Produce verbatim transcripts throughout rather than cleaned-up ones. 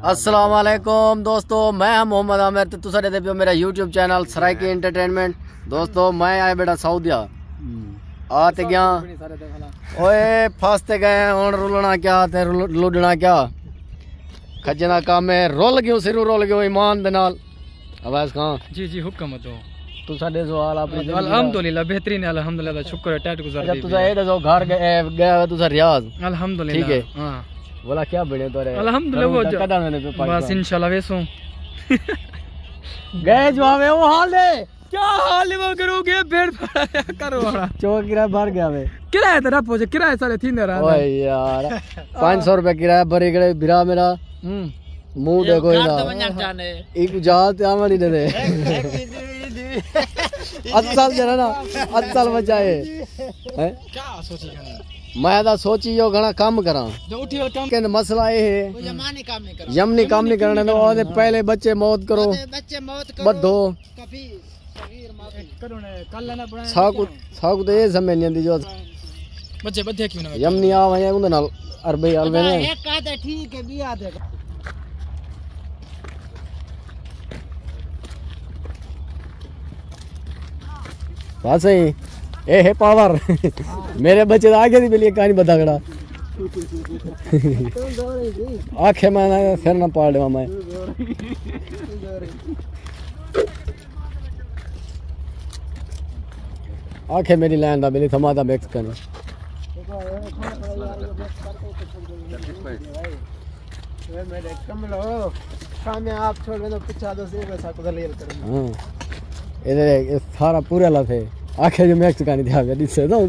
السلام علیکم دوستو، میں ہاں محمد عامر تے تساں ݙیہدے پیو میرا یوٹیوب چینل سرائیکی انٹرٹینمنٹ۔ دوستو، میں آئے بیٹھا سعودیہ، آ تے ڳیا۔ اوئے، پھس تے ڳئے، ہݨ رلݨا کیا تے رل-، لݙݨا کیا؟ کھجݨا کم ہے، رل ڳیوں، سروں رل ڳیوں ایمان دے نال۔ اویس خان۔ جی، جی، حکم اتو۔ تساں ݙیسو حال اپݨی زندگی دا۔ الحمدللہ، بہترین ہے، الحمدللہ دا شکر ہے، ٹائٹ گزر اچھا، دی تساں پئی ہے۔ اے ݙیسو گھر ڳئے، ڳئے ہوئے تساں ریاض۔ الحمدللہ۔ ٹھیک ہے۔ ہاں۔ بولا کیا بݨے تورے؟ الحمدللہ، گھروں وہ ج-، کݙاں ویندے پئے بس پاکستان؟ انشاءاللہ ویسوں۔ ڳئے جو آوے، او حال ہے۔ کیا حال ہے، وہ کرو گے، بھیڑ پڑا کرو والا۔ چوک کرایہ بھر ڳیا وے۔ کرایہ تے نہ پہنچے، کرایہ سارے تھیندے رہندے۔ اوئے یار، پنج سو روپے کرایہ بھری کھڑے بھرا میرا۔ ہوں۔ منہ ݙیکھو گھر نا۔ تے ونڄݨ چاہندے۔ ایکوں جہاز تے آوݨ ہی ݙے۔ اصل جیڑھا نا، اصل وجہ ہے۔ ہیں؟ کیا سوچی کھڑے؟ میں تاں سوچی جو گھݨا کم کراں۔ جو اٹھی ول کم۔ لیکن مسئلہ اے ہے، وہ یمانی کام نہیں کرنا۔ یمنی کام نہیں کرݨے، تو آہدے پہلے بچے موت کرو۔ آہدے بچے موت کرو۔ ٻدھو۔ کبھی صغیر معافی۔ کݙوں نے کل نہ بݨائے ساکوں، ساکوں تے اے سمجھ نہیں آندی جو بچے ٻدھے کیوں نہ ویندے؟ یمنی آ ونڄے، اوندے نال عربی الوے نے۔ ہک آہدے ٹھیک ہے، ٻیا آہدے۔ بس صحیح۔ اے ہے پاور۔ میرے بچے دا آگے دی بلی کہانی بتا کھڑا۔ آکھے میں نہ سر نہ پاڑ ݙیواں میں۔ آکھے میری لائن دا بلی تھما دا مکس کرنا۔ اے میرے کملو، سامنے آپ چھوڑ دے، پچھا دو سے، بس آپ کو ذلیل کروں۔ ہاں۔ اے دے، اے سارا پورا لفے۔ آکھے جو میکس کانی دیا گیا، ݙسے تو۔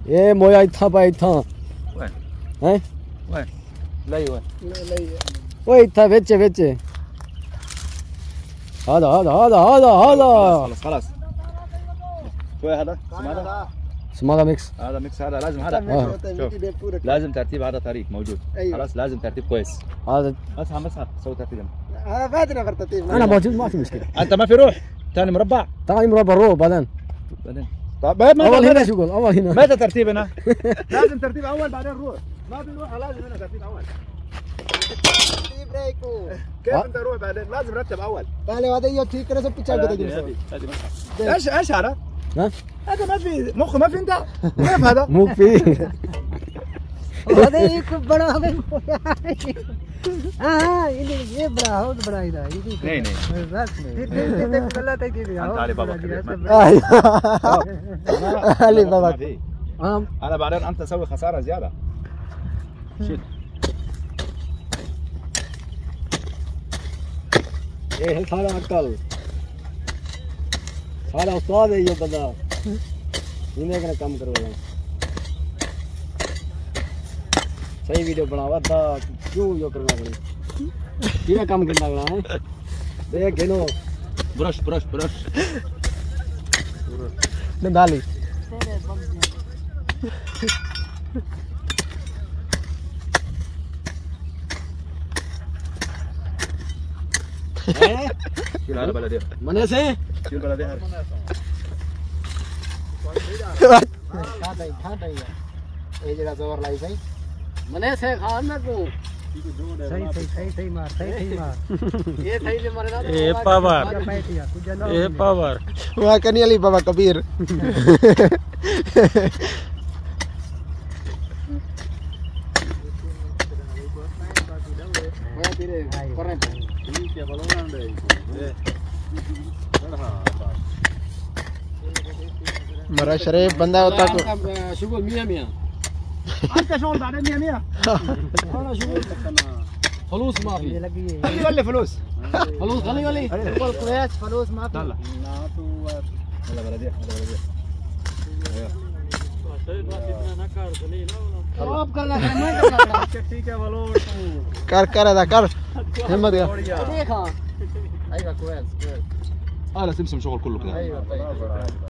اے مویا اتھاں پا اتھاں۔ اوئے۔ ہیں؟ اوئے۔ لئی اوئے۔ اوئے اتھاں وچ، وچ۔ ہادا، ہادا، ہادا، ہادا، ہادا۔ خلاص، خلاص، خلاص۔ شوية هذا، سماذا؟ سماذا ميكس۔ هذا ميكس، هذا لازم، هذا. آه. شوف. لازم ترتيب، هذا طريق موجود. أيوة. خلاص، لازم ترتيب كويس. هذا. بس هم، بس هم، سوي ترتيب. هذا فاتنا في الترتيب. أنا موجود، ما في مشكلة. أنت ما في روح. ثاني مربع. ثاني مربع روح بعدين. بعدين. طب، ما أول هنا شو قول؟ أول هنا. متى ترتيب هنا؟ لازم ترتيب أول، بعدين روح. ما في روح، لازم هنا ترتيب أول. ترتيب ريكو. كيف ها؟ أنت روح بعدين؟ لازم رتب أول. پہلے وعدے یہ ٹھیک کرے، سب پیچھے ہادے، ہادے، ہادے۔ بس۔ ايش، ايش هذا؟ ها؟ هذا ما في مخ، ما في انت. كيف هذا؟ مو في. وعدے یہ کوئی بڑا ہمیں۔ ہاں، ہاں، یہ، یہ بڑا، بہت بڑا ہے نا، یہ نہیں، نہیں۔ بس نہیں۔ یہ، یہ، یہ غلط ہے کہ انت علي بابا كبير، ما في. علي بابا. ما في. ہاں۔ هذا بعدين أنت تسوي خسارة زيادة. شد. اے ہے سارا عقل۔ سارا استاد ہے یہ بندہ۔ انہیں کنے کم کروایا۔ صحیح ویڈیو بناوا تھا، کیوں یو کرنا پڑے؟ کیا کم کرنا پڑا ہے؟ دیکھ گھنو۔ Brush, brush, brush. نندالی۔ ہیں؟ شیل بلدی۔ منے سے؟ شیل بلدی۔ کھا تئی، کھا تئی۔ اے جڑا زور لائی سائیں۔ منے سے کھان نہ کو۔ صحیح، صحیح، صحیح، صحیح مار، صحیح، صحیح مار۔ اے صحیح دے مارے نا۔ A power. A power. واہ کنی علی بابا کبیر۔ مرا شریف بندہ ہوتا کو۔ شکر میاں میاں۔ انت شغل بعدين مية مية. فلوس ما في. خلي ولا فلوس. فلوس خلي ولا. فلوس ما في. يلا بلدية، يلا بلدية. خراب کرنا ہے، میں کیا کرنا؟ ٹھیک ہے، بولو۔ کر، کر ادا، کر۔ ہمت کر۔ دیکھ، ہاں۔ ايوه، كويس، كويس. آه، لا، سمسم شغل كله كده. ايوه، طيب.